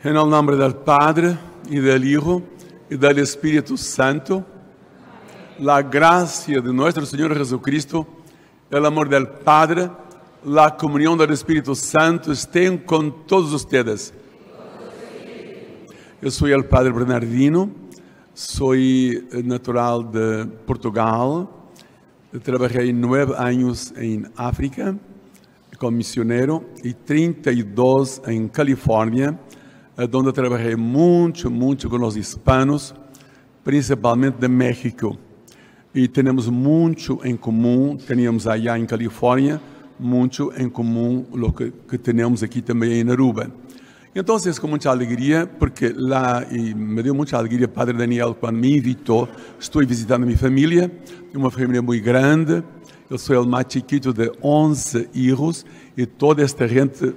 En el nombre del Padre y del Hijo y del Espíritu Santo, la gracia de nuestro Señor Jesucristo, el amor del Padre, la comunión del Espíritu Santo estén con todos ustedes. Eu sou o Padre Bernardino, sou natural de Portugal, trabalhei 9 anos em África como missioneiro e 32 em Califórnia, onde trabalhei muito, muito com os hispanos, principalmente de México. E temos muito em comum, tínhamos allá em Califórnia, muito em comum lo que temos aqui também em Aruba. Então, com muita alegria, porque lá, e me deu muita alegria, Padre Daniel, quando me invitou, estou visitando minha família, uma família muito grande, eu sou o mais chiquito de 11 filhos, e toda esta gente,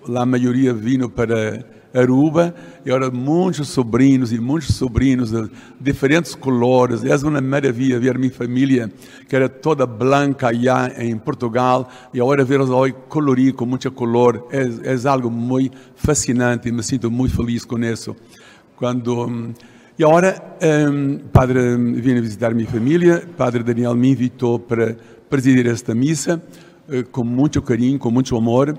lá a maioria vino para Aruba, e agora muitos sobrinhos e muitos sobrinhos de diferentes colores. É uma maravilha ver minha família, que era toda branca allá em Portugal, e agora ver-os hoje colorir com muito color, é algo muito fascinante e me sinto muito feliz com isso. E agora, Padre vim visitar minha família, Padre Daniel me invitou para presidir esta missa, com muito carinho, com muito amor.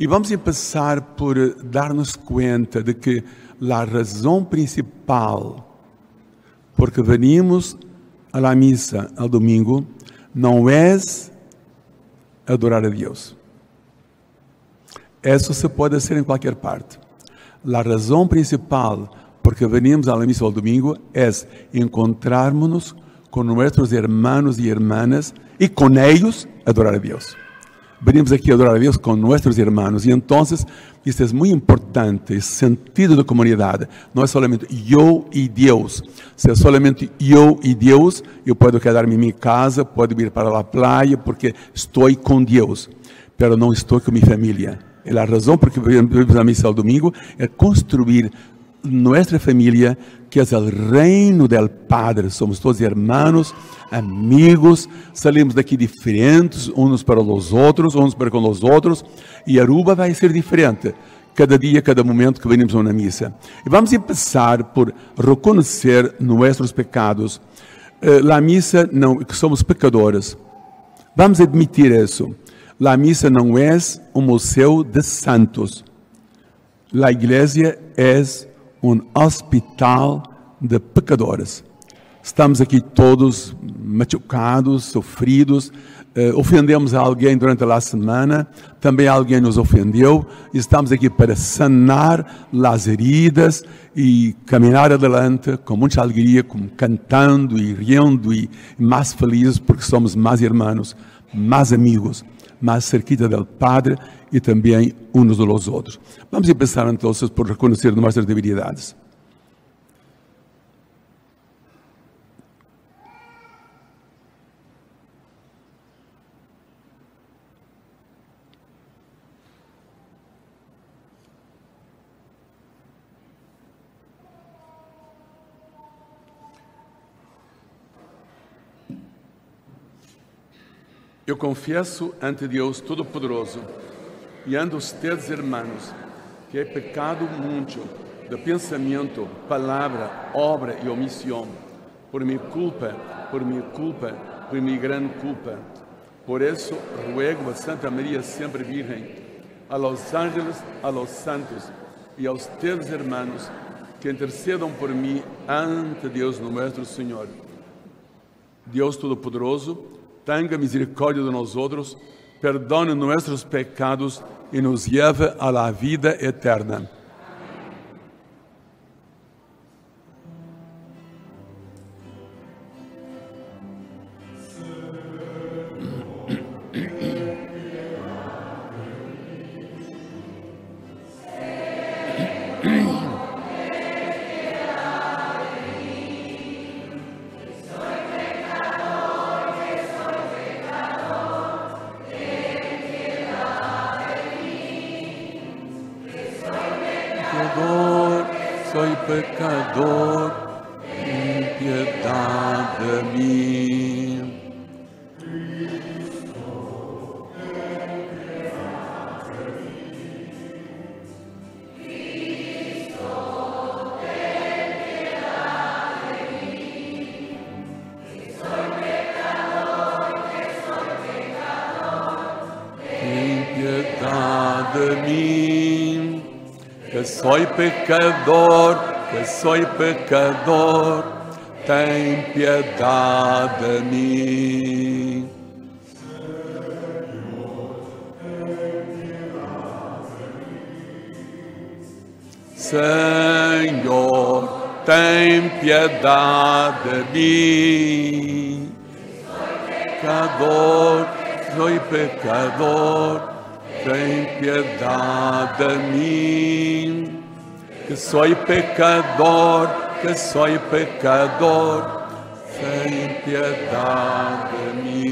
E vamos começar por dar-nos conta de que a razão principal porque venimos à missa ao domingo não é adorar a Deus. Isso se pode ser em qualquer parte. A razão principal porque venimos à missa ao domingo é encontrarmos-nos com nossos irmãos e irmãs e com eles adorar a Deus. Venimos aqui a adorar a Deus com nossos irmãos. E então, isso é muito importante, esse sentido de comunidade. Não é somente eu e Deus. Se é somente eu e Deus, eu posso quedar-me em minha casa, posso ir para a praia, porque estou com Deus. Mas não estou com minha família. E a razão por que venimos à missa ao domingo é construir nossa família, que é o reino del Padre. Somos todos irmãos, amigos, salimos daqui diferentes, uns para os outros, uns para com os outros, e Aruba vai ser diferente cada dia, cada momento que venimos a uma missa. E vamos começar por reconhecer nossos pecados. La missa não, que somos pecadores. Vamos admitir isso. La missa não é um museu de santos. La igreja é um hospital de pecadores. Estamos aqui todos machucados, sofridos, ofendemos a alguém durante a semana, também alguém nos ofendeu, estamos aqui para sanar as heridas e caminhar adelante com muita alegria, com, cantando e rindo e mais felizes, porque somos mais irmãos, mais amigos, mais cerquita do Padre e também uns dos outros. Vamos pensar então por reconhecer nossas debilidades. Eu confesso ante Deus Todo-Poderoso e ante ustedes, hermanos, que he pecado muito de pensamento, palavra, obra e omissão, por minha culpa, por minha culpa, por minha grande culpa. Por isso, ruego a Santa Maria sempre Virgem, a los ángeles, a los santos e a ustedes, hermanos, que intercedam por mim ante Deus nuestro Senhor. Deus Todo-Poderoso, tenha misericórdia de nós outros, perdone nossos pecados e nos lleve a la vida eterna. Soy pecador, ten piedad de mí. Cristo, ten piedad de mí. Cristo, mí, que soy pecador, que soy pecador, ten piedad de mí. Senhor, tem piedade de mim. Pecador, sou pecador, tem piedade de mim. Que sou pecador, que sou pecador, tem piedade de mim.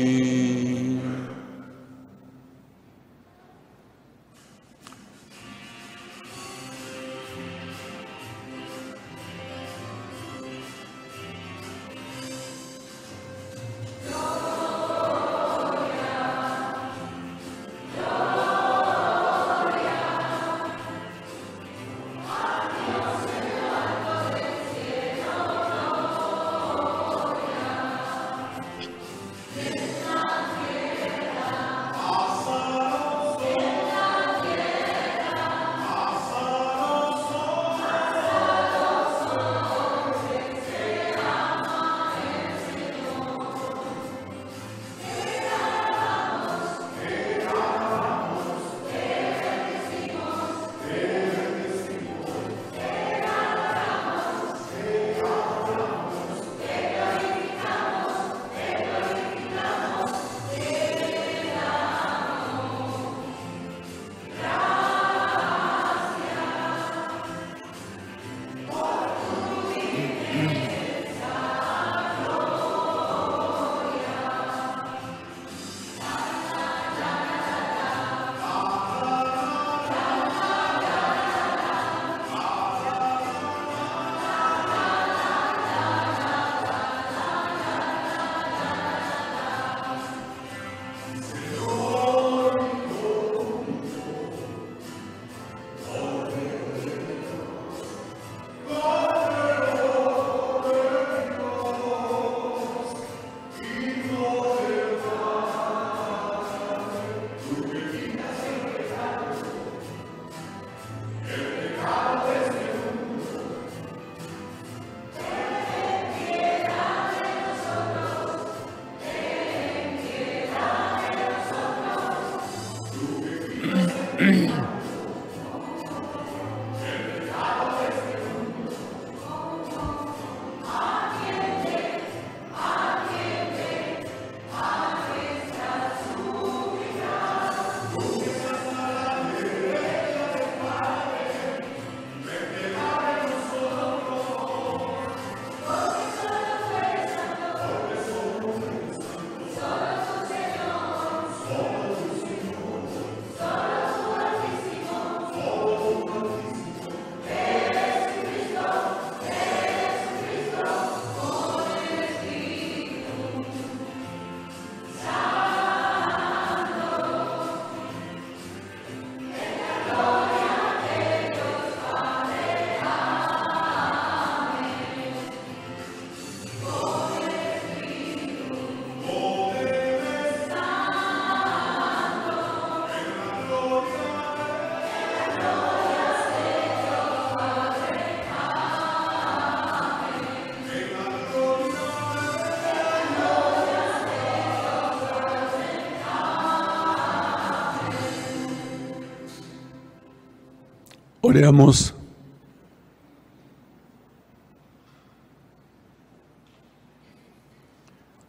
Oremos.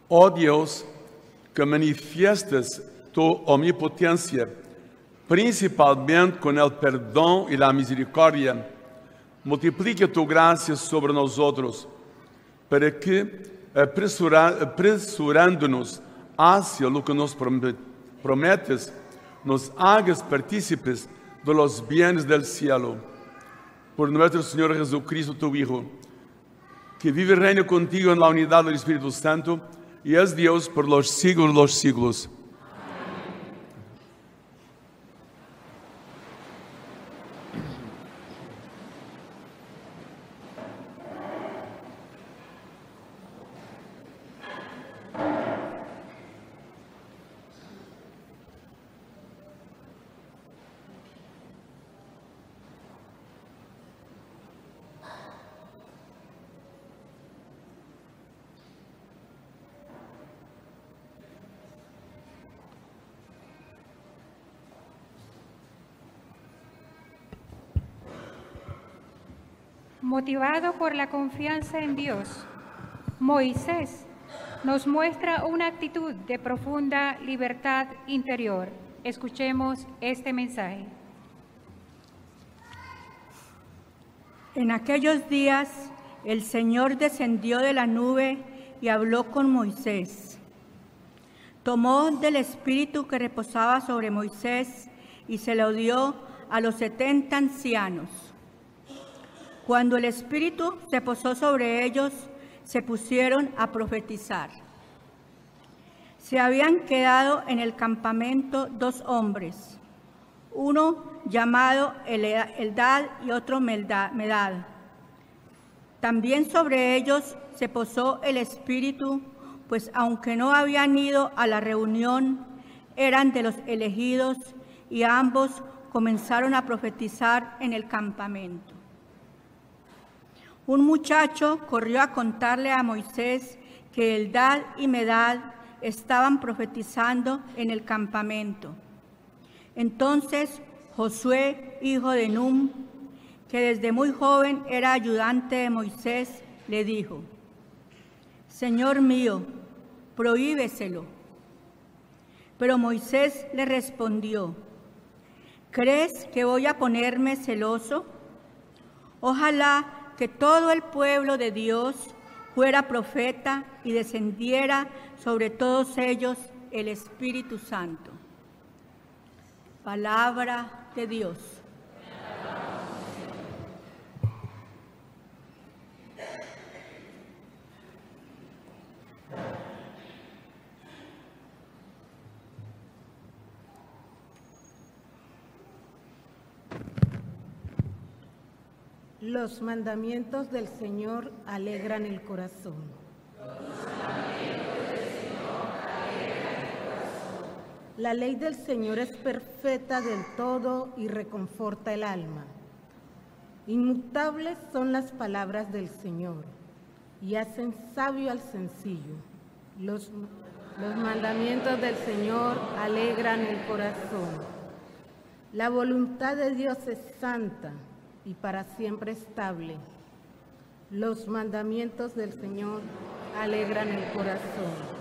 Oh Dios, que manifiestas tu omnipotencia, principalmente con el perdón y la misericordia, multiplica tu gracia sobre nosotros, para que, apresurándonos hacia lo que nos prometes, nos hagas partícipes de los bienes del cielo. Por nuestro Señor Jesucristo, tu Hijo, que vive y reina contigo en la unidad del Espíritu Santo, y es Dios por los siglos de los siglos. Motivado por la confianza en Dios, Moisés nos muestra una actitud de profunda libertad interior. Escuchemos este mensaje. En aquellos días el Señor descendió de la nube y habló con Moisés. Tomó del espíritu que reposaba sobre Moisés y se lo dio a los 70 ancianos. Cuando el espíritu se posó sobre ellos, se pusieron a profetizar. Se habían quedado en el campamento 2 hombres, uno llamado Eldad y otro Medad. También sobre ellos se posó el espíritu, pues aunque no habían ido a la reunión, eran de los elegidos y ambos comenzaron a profetizar en el campamento. Un muchacho corrió a contarle a Moisés que Eldad y Medad estaban profetizando en el campamento. Entonces Josué, hijo de Nun, que desde muy joven era ayudante de Moisés, le dijo: Señor mío, prohíbeselo. Pero Moisés le respondió: ¿Crees que voy a ponerme celoso? Ojalá que todo el pueblo de Dios fuera profeta y descendiera sobre todos ellos el Espíritu Santo. Palabra de Dios. Los mandamientos del Señor alegran el corazón. Los mandamientos del Señor alegran el corazón. La ley del Señor es perfecta del todo y reconforta el alma. Inmutables son las palabras del Señor y hacen sabio al sencillo. Los mandamientos del Señor alegran el corazón. La voluntad de Dios es santa y para siempre estable. Los mandamientos del Señor alegran el corazón.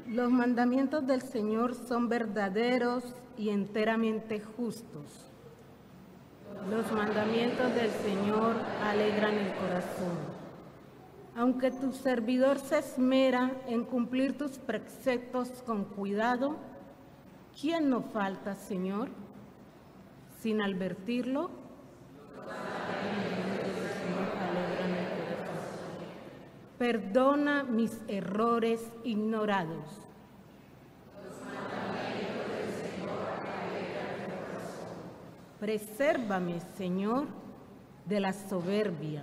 Los mandamientos del Señor son verdaderos y enteramente justos. Los mandamientos del Señor alegran el corazón. Aunque tu servidor se esmera en cumplir tus preceptos con cuidado, ¿quién no falta, Señor? Sin advertirlo. Perdona mis errores ignorados. Presérvame, Señor, de la soberbia.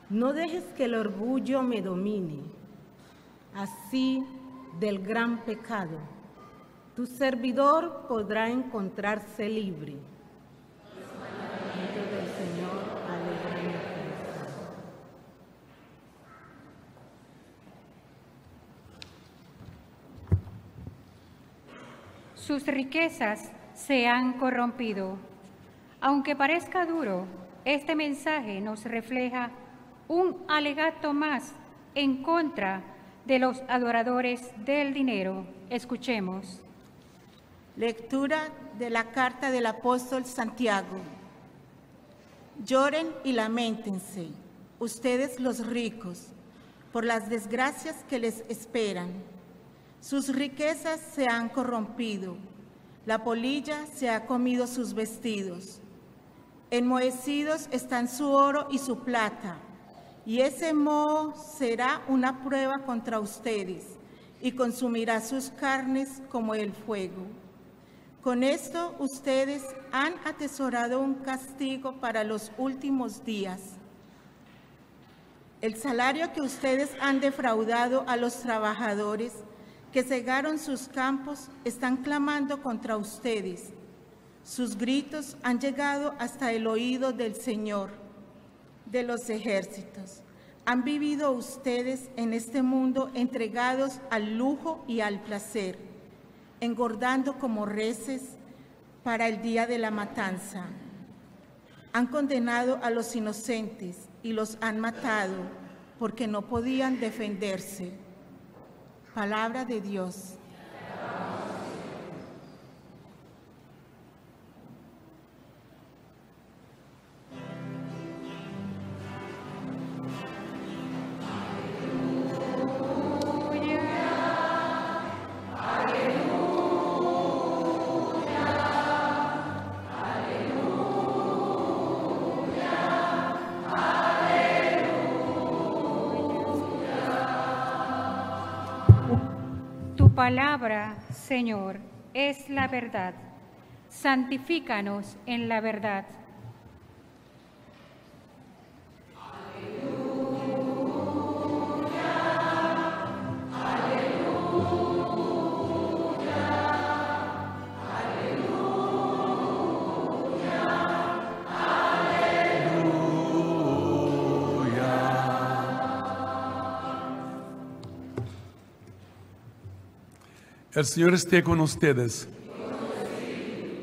No dejes que el orgullo me domine, así del gran pecado. Tu servidor podrá encontrarse libre. Los mandamientos del Señor alegran el corazón. Sus riquezas se han corrompido. Aunque parezca duro, este mensaje nos refleja un alegato más en contra de los adoradores del dinero. Escuchemos. Lectura de la carta del apóstol Santiago. Lloren y lamentense, ustedes los ricos, por las desgracias que les esperan. Sus riquezas se han corrompido, la polilla se ha comido sus vestidos. Enmohecidos están su oro y su plata, y ese moho será una prueba contra ustedes y consumirá sus carnes como el fuego. Con esto ustedes han atesorado un castigo para los últimos días. El salario que ustedes han defraudado a los trabajadores que segaron sus campos están clamando contra ustedes. Sus gritos han llegado hasta el oído del Señor de los ejércitos. Han vivido ustedes en este mundo entregados al lujo y al placer. engordando como reses para el día de la matanza. Han condenado a los inocentes y los han matado porque no podían defenderse. Palabra de Dios. Tu palabra, Señor, es la verdad. Santifícanos en la verdad. El Señor esté con ustedes.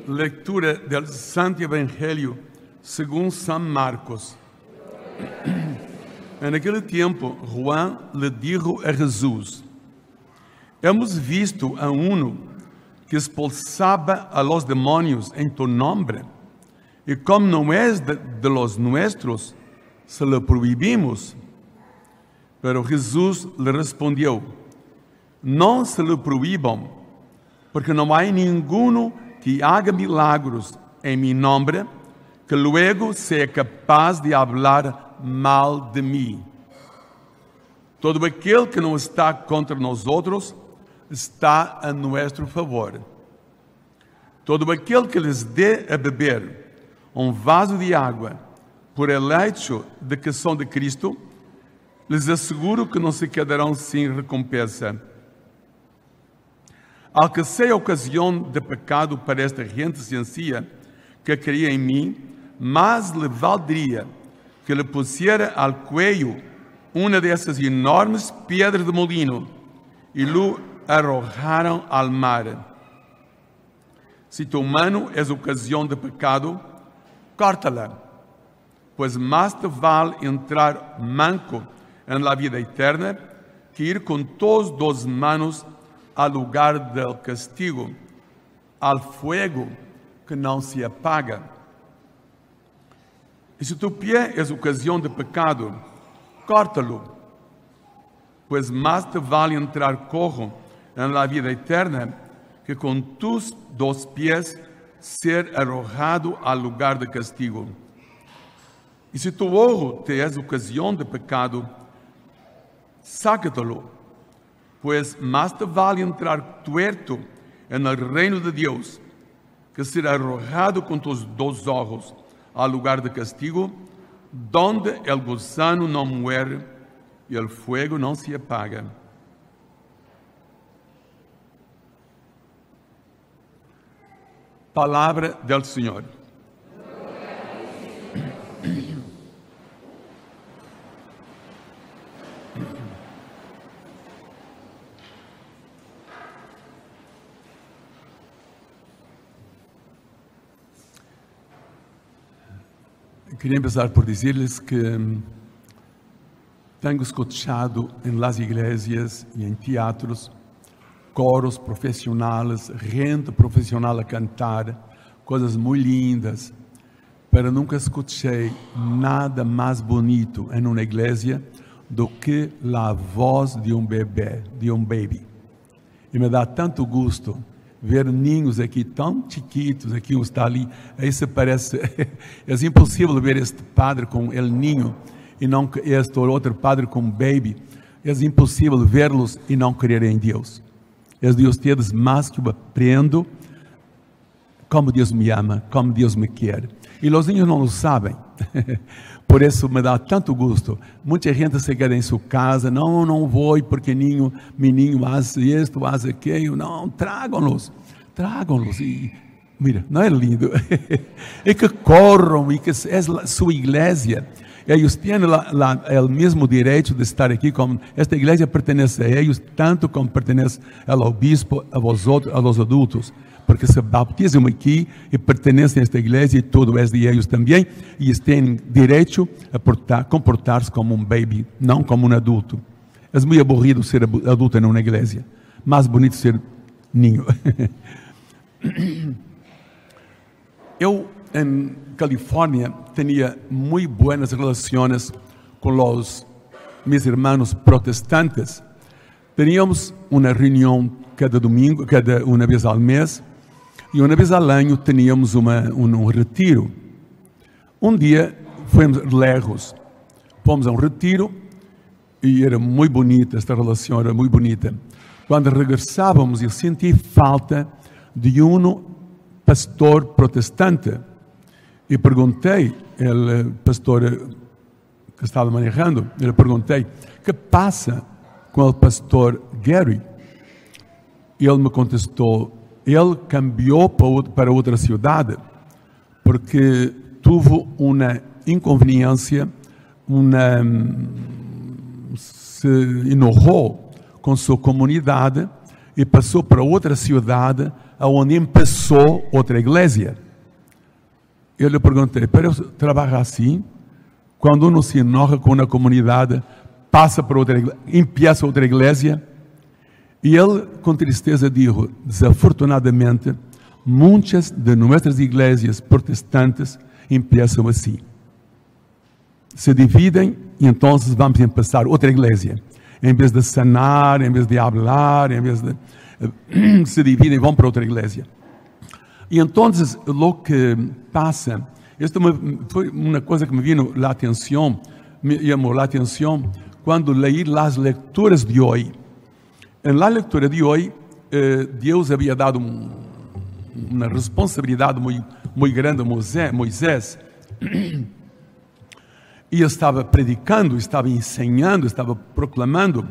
Lectura del Santo Evangelio según San Marcos. En aquel tiempo, Juan le dijo a Jesús: Hemos visto a uno que expulsaba a los demonios en tu nombre, y como no es de los nuestros, se lo prohibimos. Pero Jesús le respondió: Não se lo proíbam, porque não há ninguno que haga milagros em mi nombre que luego sea capaz de hablar mal de mim. Todo aquel que não está contra nós outros está a nuestro favor. Todo aquel que lhes dê a beber um vaso de água por el hecho de que são de Cristo, lhes asseguro que não se quedarão sem recompensa. Al que sea ocasión de pecado para esta gente sencilla que creía en mí, más le valdría que le pusiera al cuello una de esas enormes piedras de molino y lo arrojaran al mar. Si tu mano es ocasión de pecado, córtala, pues más te vale entrar manco en la vida eterna que ir con tus dos manos al lugar del castigo, al fuego que não se apaga. E se tu pie es ocasión de pecado, córtalo, pues más te vale entrar cojo en la vida eterna que con tus dos pies ser arrojado al lugar de castigo. E se tu ojo te es ocasión de pecado, sácatelo, pues más te vale entrar tuerto en el reino de Dios que ser arrojado con tus dos ojos al lugar de castigo, donde el gusano no muere y el fuego no se apaga. Palabra del Señor. Queria começar por dizer-lhes que tenho escuchado em las igrejas e em teatros coros profissionais, gente profissional a cantar, coisas muito lindas, pero nunca escutei nada mais bonito em uma igreja do que a voz de um bebê, de um baby. E me dá tanto gosto ver ninhos aqui tão chiquitos, aqui um está ali, aí se parece, é impossível ver este padre com el niño e não este ou outro padre com baby. É impossível verlos e não crer em Deus. É de ustedes mais que eu aprendo como Deus me ama, como Deus me quer. E os niños não lo sabem. Por isso me dá tanto gosto. Muita gente se queda em sua casa, não, não vou porque niño, menino faz isto, faz aquilo. Não, tragam-los, tragam-los. E, mira, não é lindo? e que corram, e que é sua igreja. Eles têm o mesmo direito de estar aqui, como esta igreja pertence a eles, tanto como pertence ao bispo, a vosotros, a los adultos, porque se bautizam aqui e pertencem a esta igreja e tudo é de eles também, e eles têm direito a comportar-se como um baby, não como um adulto. É muito aburrido ser adulto em uma igreja. Mais bonito ser niño. Eu, em Califórnia, tinha muito boas relações com os meus irmãos protestantes. Teníamos uma reunião cada domingo, cada uma vez ao mês, e uma vez ao ano teníamos um retiro. Um dia fomos lejos, fomos a um retiro e era muito bonita esta relação, era muito bonita. Quando regressávamos, eu senti falta de um pastor protestante. E perguntei, ele, pastor que estava manejando, eu perguntei, que passa com o pastor Gary? E ele me contestou, ele cambiou para outra cidade, porque teve uma inconveniência, se enojou com sua comunidade e passou para outra cidade, onde começou outra igreja. Eu lhe perguntei, para trabalhar assim, quando uno se enoja com uma comunidade, passa para outra igreja, empieza outra igreja? E ele, com tristeza, disse, desafortunadamente, muitas de nossas igrejas protestantes empiezam assim. Se dividem e então vamos começar outra igreja. Em vez de sanar, em vez de falar, em vez de se dividem, vão para outra igreja. E então, o que passa, isto foi uma coisa que me vino a atenção, me chamou a atenção quando leí as leituras de hoje. Em la leitura de hoje, Deus havia dado uma responsabilidade muito, muito grande a Moisés. E estava predicando, estava ensinando, estava proclamando.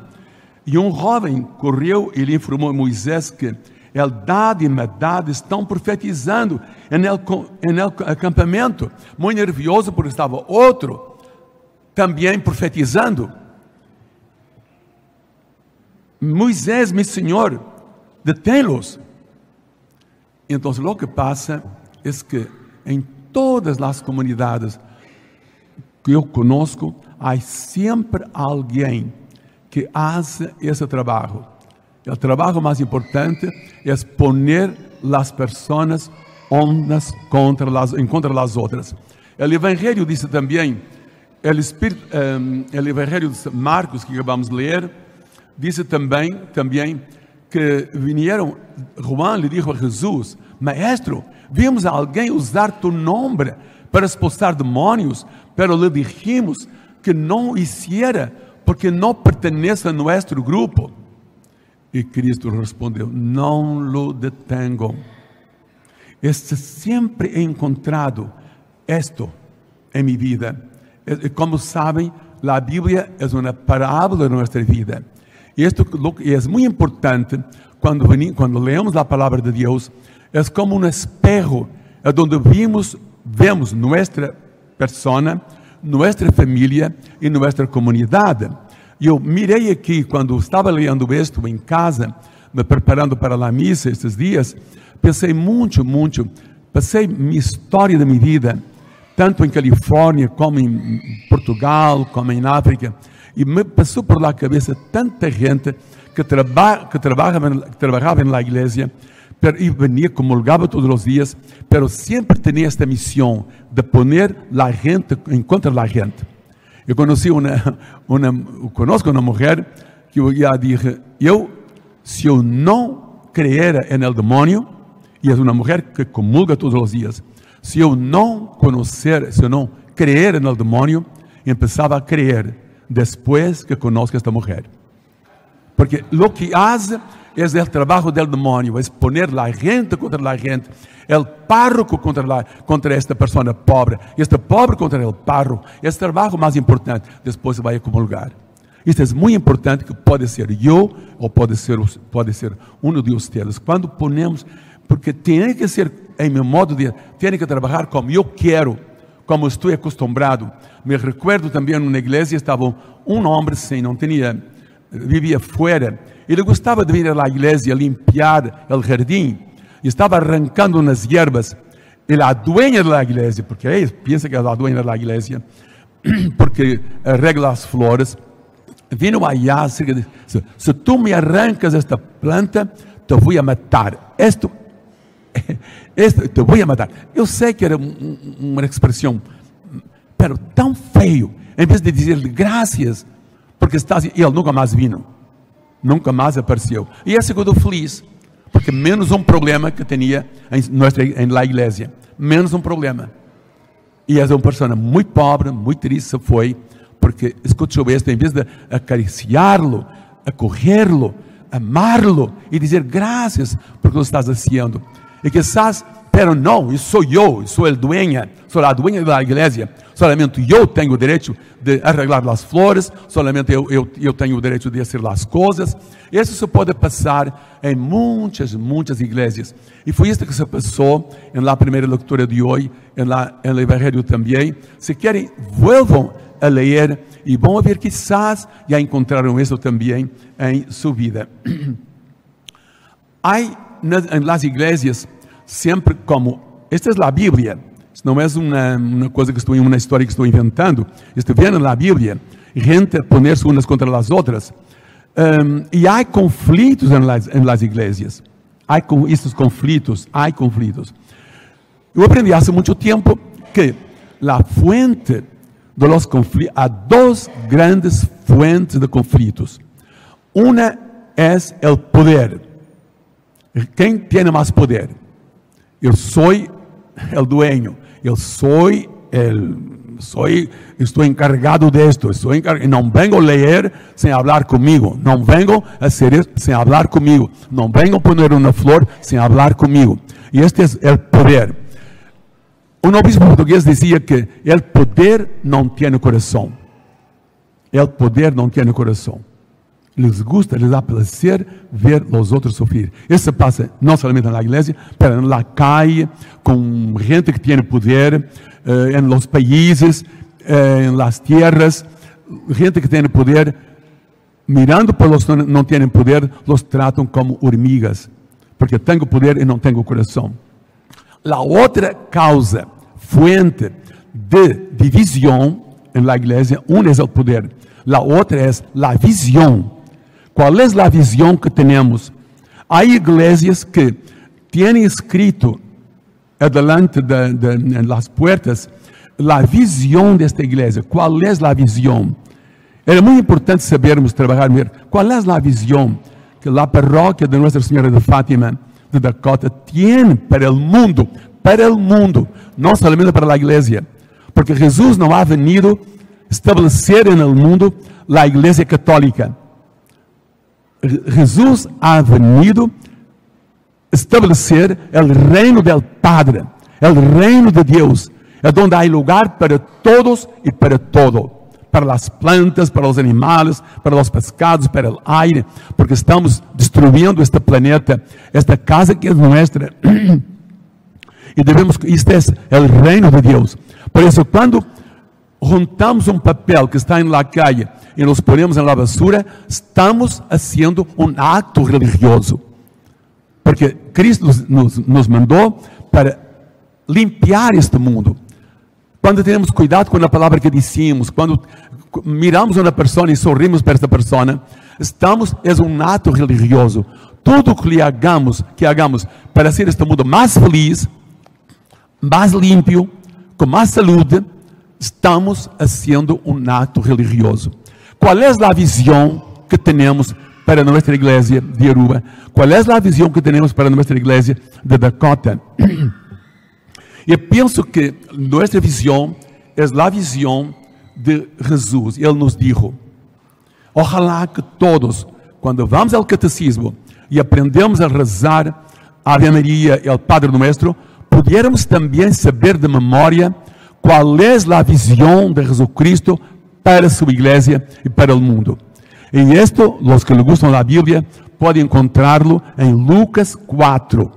E um jovem correu e lhe informou a Moisés que Eldad e Medad estão profetizando em el acampamento. Muito nervioso porque estava outro também profetizando. Moisés, meu senhor, detém-los. Então, o que passa é que em todas as comunidades que eu conosco, há sempre alguém que hace esse trabalho. O trabalho mais importante é poner as pessoas unas em contra as outras. O Evangelho disse também, o Espírito, o Evangelho de Marcos que acabamos de ler, disse também que vinieron, Juan lhe dijo a Jesus, Maestro, vimos alguém usar tu nome para expulsar demônios, pero le dijimos que não hiciera, porque não pertenece a nosso grupo. E Cristo respondeu, não lo detengo. Este sempre he encontrado esto em minha vida. Como sabem, a Bíblia é uma parábola de nossa vida. E esto é muito importante quando lemos a palavra de Deus, é como um espejo, é onde vemos nossa persona, nossa família e nossa comunidade. Eu mirei aqui, quando estava lendo isto em casa, me preparando para a missa estes dias, pensei muito, muito, passei minha história da minha vida, tanto em Califórnia, como em Portugal, como em África, e me passou por lá a cabeça tanta gente que trabalhava na igreja, e venía, comulgava todos os dias, pero sempre tinha esta missão de poner la gente em contra la gente. Eu conheci uma, conozco uma mulher que eu já dije, eu, se eu não creer en el demônio, e é uma mulher que comulga todos os dias, se eu não conhecer, se eu não creer en el demônio, empezaba a creer depois que conozco esta mulher. Porque lo que hace es el trabajo del demonio, es poner la gente contra la gente, el párroco contra esta persona pobre, este pobre contra el párroco. Esse trabalho mais importante, depois vai a comulgar. Isto é muito importante, que pode ser eu ou pode ser um de vocês. Quando ponemos, porque tem que ser, em meu modo de, tem que trabalhar como eu quero, como estou acostumbrado. Me recuerdo também numa igreja estava um homem sem, não tinha, vivia fora. Ele gostava de vir à igreja limpar o jardim. Estava arrancando umas hierbas. E a dueña da igreja, porque ele pensa que é a dueña da igreja, porque arregla as flores, vino allá, disse, se tu me arrancas esta planta, te vou a matar. Esto, esto, te vou a matar. Eu sei que era uma expressão, pero tão feio. Em vez de dizer-lhe graças, porque estás, ele nunca mais vino, nunca mais apareceu. E esse ficou feliz, porque menos um problema que tinha em, nossa, em la igreja, menos um problema. E essa é uma pessoa muito pobre, muito triste, foi, porque escutou esto, em vez de acariciá-lo, acolhê-lo, amá-lo e dizer graças porque lo estás haciendo. E quizás, pero não, isso sou eu, sou el dueña, sou a dueña da igreja. Solamente eu tenho o direito de arreglar as flores, solamente eu tenho o direito de fazer as coisas. Isso se pode passar em muitas, muitas igrejas. E foi isso que se passou em la primeira leitura de hoje, em la, em Evangelho também. Se querem, vuelvam a ler e vão ver, quizás já encontraram isso também em sua vida. Há em las igrejas sempre como, esta é a Bíblia, isso não é uma coisa que estou uma história que estou inventando, estou vendo na Bíblia, gente poner-se umas contra as outras. E há conflitos em las, em las igrejas. Há com esses conflitos, há conflitos. Eu aprendi há muito tempo que a fuente de los conflitos, há duas grandes fuentes de conflitos. Uma é o poder. Quem tem mais poder? Eu sou o dueño, eu sou el, soy, estou encargado de esto, estou encargado, não vengo a ler sem falar comigo, não vengo a hacer esto sem falar comigo, não vengo a poner uma flor sem falar comigo. E este é o poder. Um obispo português dizia que o poder não tem coração. O poder não tem coração. Les gusta, les dá placer ver os outros sofrer. Isso passa não somente na igreja, mas na calle, com gente que tem poder, em los países, em las tierras, gente que tem poder, mirando para os que não têm poder, los tratam como hormigas, porque tenho poder e não tenho coração. A outra causa, fuente de divisão em la igreja, uma é o poder, a outra é a visão. Qual é a visão que temos? Há igrejas que têm escrito adelante de las puertas a visão desta igreja. Qual é a visão? Era muito importante sabermos trabalhar qual é a visão que a paróquia de Nossa Senhora de Fátima de Dakota tem para o mundo, para o mundo, não somente para a igreja. Porque Jesus não ha venido estabelecer no mundo a igreja católica. Jesus ha venido estabelecer o reino del Padre, o reino de Deus, é onde há lugar para todos e para todo, para as plantas, para os animais, para os pescados, para o aire, porque estamos destruindo este planeta, esta casa que é nossa. E devemos, isto é o reino de Deus. Por isso, quando juntamos um papel que está em la calle e nos ponemos em la basura, estamos haciendo um acto religioso. Porque Cristo nos mandou para limpiar este mundo. Quando temos cuidado com a palavra que dissemos, quando miramos uma pessoa e sorrimos para esta pessoa, estamos, é um ato religioso. Tudo que hagamos, que hagamos para ser este mundo mais feliz, mais limpo, com mais saúde, estamos haciendo um ato religioso. Qual é a visão que temos para nossa igreja de Aruba? Qual é a visão que temos para nossa igreja de Dakota? Eu penso que nossa visão é a visão de Jesus. Ele nos dijo: Ojalá que todos, quando vamos ao catecismo e aprendemos a rezar Ave Maria e ao Padre Nuestro, pudiéramos também saber de memória qual é a visão de Jesucristo para sua igreja e para o mundo. E esto, los que le gustam da Bíblia, podem encontrá-lo em Lucas 4,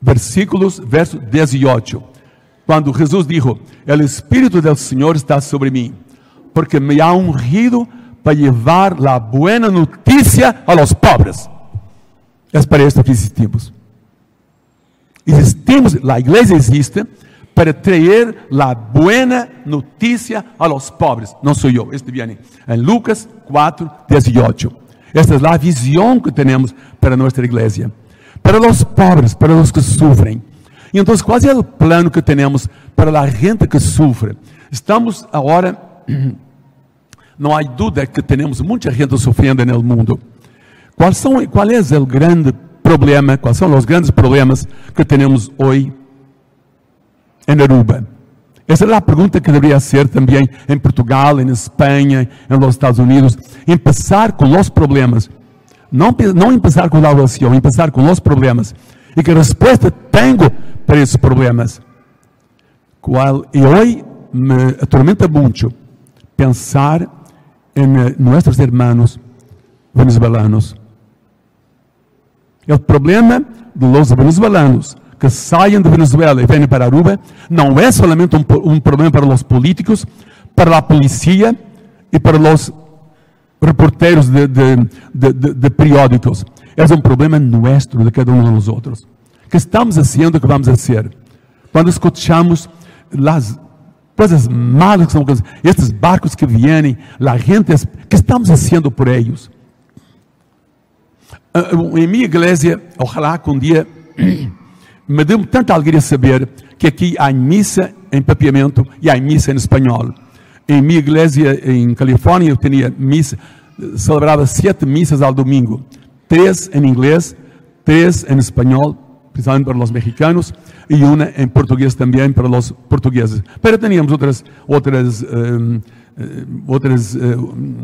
versículos, verso 18. Quando Jesus dijo: El Espíritu del Señor está sobre mim, porque me ha ungido para llevar la buena noticia a los pobres. É para isso que existimos. Existimos, a igreja existe para traer la buena noticia a los pobres. Não sou eu, este viene em Lucas 4, 18. Esta é a visão que temos para nossa igreja. Para os pobres, para os que sofrem. E então, qual é o plano que temos para a gente que sofre? Estamos agora, não há dúvida que temos muita gente sofrendo no mundo. Qual, são, qual é o grande problema, quais são os grandes problemas que temos hoje em Aruba? Essa é a pergunta que deveria ser também em Portugal, em Espanha, em los Estados Unidos. Empezar com os problemas. Não, não empezar com a oração, empezar com os problemas. E que resposta tenho para esses problemas? Qual, e hoje me atormenta muito pensar em nossos irmãos venezuelanos. O problema de los venezuelanos que saem de Venezuela e vêm para Aruba não é somente um problema para os políticos, para a polícia e para os reporteros de periódicos. É um problema nosso, de cada um de nosotros. Que estamos fazendo, que vamos fazer? Quando escutamos as coisas malas que são estes barcos que vêm, a gente, que estamos fazendo por eles? Em minha igreja, ojalá que um dia me deu tanta alegria saber que aqui há missa em papiamento e há missa em espanhol. Em minha igreja em Califórnia eu tinha missa, celebrava sete missas ao domingo, três em inglês, três em espanhol, principalmente para os mexicanos, e uma em português também para os portugueses. Pero teníamos outras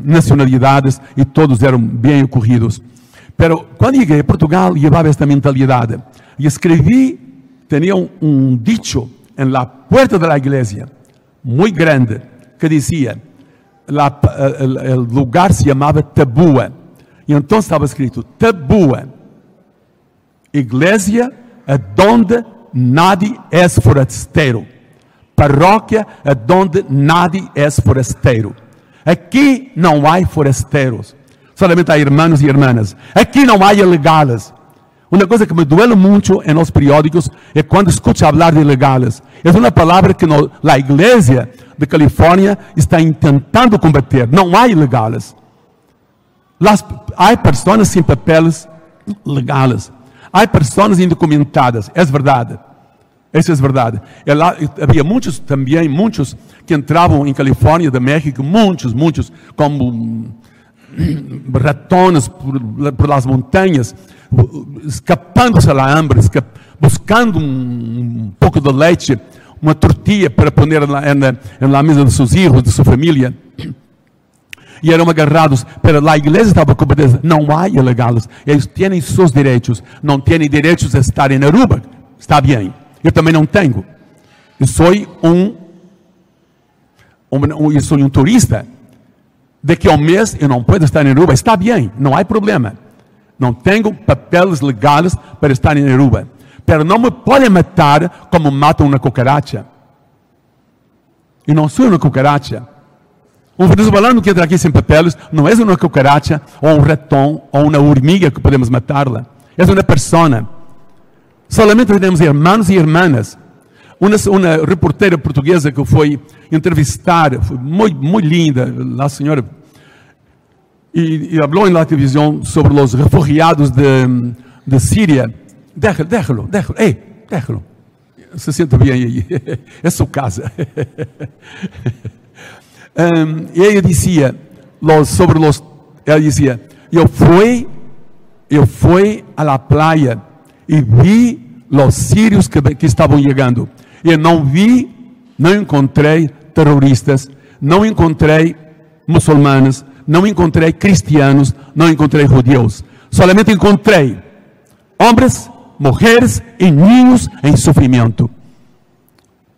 nacionalidades e todos eram bem acolhidos. Pero quando cheguei a Portugal, levava esta mentalidade. E escrevi, tinha um dicho em la puerta da igreja, muito grande, que dizia, o lugar se chamava Tabua. E então estava escrito, Tabua, igreja donde nadie es forasteiro. Paróquia donde nadie es forasteiro. Aqui não há forasteiros. Solamente há irmãos e irmãs. Aqui não há ilegais. Uma coisa que me duele muito em los periódicos é quando escuto falar de ilegais. É uma palavra que no, a igreja de Califórnia está tentando combater. Não há ilegais. Há pessoas sem papéis legais. Há pessoas indocumentadas. É verdade. Isso é verdade. Ela, havia muitos também, muitos que entravam em Califórnia, de México, muitos, muitos, como ratones por las montanhas, escapando-se da hambre, buscando um pouco de leite, uma tortilla para poner na mesa de seus filhos, de sua família. E eram agarrados, pero a igreja estava com não há ilegais, eles têm seus direitos, não têm direitos de estar em Aruba, está bem, eu também não tenho. Eu sou um turista. Daqui a um mês eu não posso estar em Aruba, está bem, não há problema. Não tenho papéis legais para estar em Aruba. Pero não me podem matar como matam uma cucaracha. E não sou uma cucaracha. Um venezuelano que entra aqui sem papéis não é uma cucaracha, ou um ratão, ou uma hormiga que podemos matá-la. É uma persona. Solamente temos irmãos e irmãs. Uma reporteira portuguesa que foi entrevistar, foi muito, muito linda, a senhora, e falou na televisão sobre os refugiados de Síria. Déjalo, déjalo, déjalo, ei, déjalo. Se senta bem aí, é sua casa. E ela dizia, los, sobre los, ela dizia: Eu fui a la playa e vi os sírios que estavam chegando. Eu não vi, não encontrei terroristas, não encontrei muçulmanos, não encontrei cristianos, não encontrei judeus. Solamente encontrei homens, mulheres e niños em sofrimento.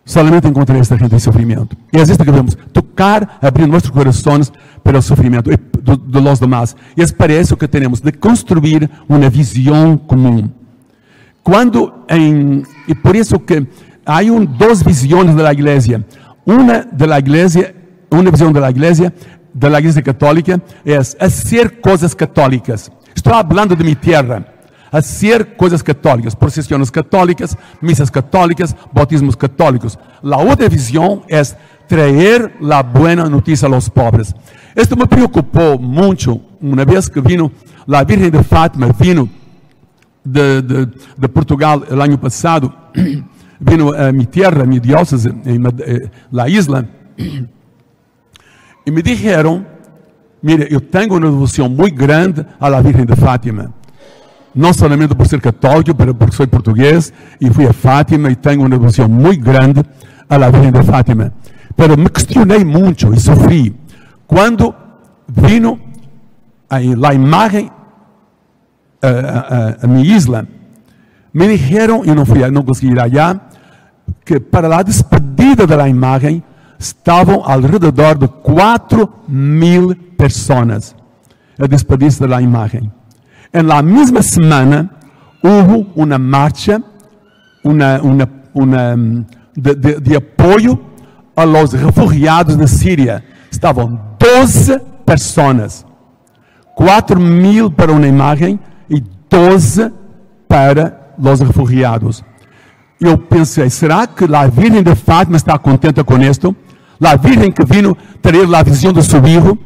Solamente encontrei esta gente em sofrimento. E é isso que devemos tocar, abrir nossos corações para o sofrimento de los demás. E é para isso que temos de construir uma visão comum. Quando em, e por isso que Há um, duas visões da igreja. Uma da igreja, uma visão da igreja, da igreja católica, é hacer coisas católicas. Estou falando de minha terra. Hacer coisas católicas, procissões católicas, missas católicas, bautismos católicos. A outra visão é traer la buena notícia a los pobres. Esto me preocupou muito uma vez que vino a Virgem de Fátima, vino de Portugal el año passado, vino a minha terra, a minha diócese, em la isla, e me dijeron: "Mire, eu tenho uma devoção muito grande a la Virgem de Fátima. Não somente por ser católico, mas porque sou português e fui a Fátima e tenho uma devoção muito grande a la Virgem de Fátima. Pero me questionei muito e sofri quando vino a la imagem a minha isla. Me dijeron, eu não fui, não consegui ir allá, que para a despedida da imagem estavam alrededor de 4.000 pessoas a despedirse da imagem. En la mesma semana houve uma marcha uma de apoio a los refugiados de Síria. Estavam 12 pessoas. 4.000 para uma imagem e 12 para os refugiados. Eu pensei: será que a Virgem de Fátima está contente com isto? A Virgem que vino trazer a visão de seu hijo?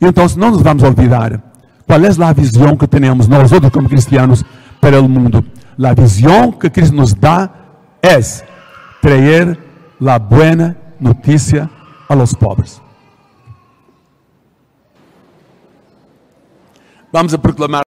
Então, não nos vamos olvidar. Qual é a visão que temos nós outros como cristianos para o mundo? A visão que Cristo nos dá é trazer a buena notícia a los pobres. Vamos a proclamar.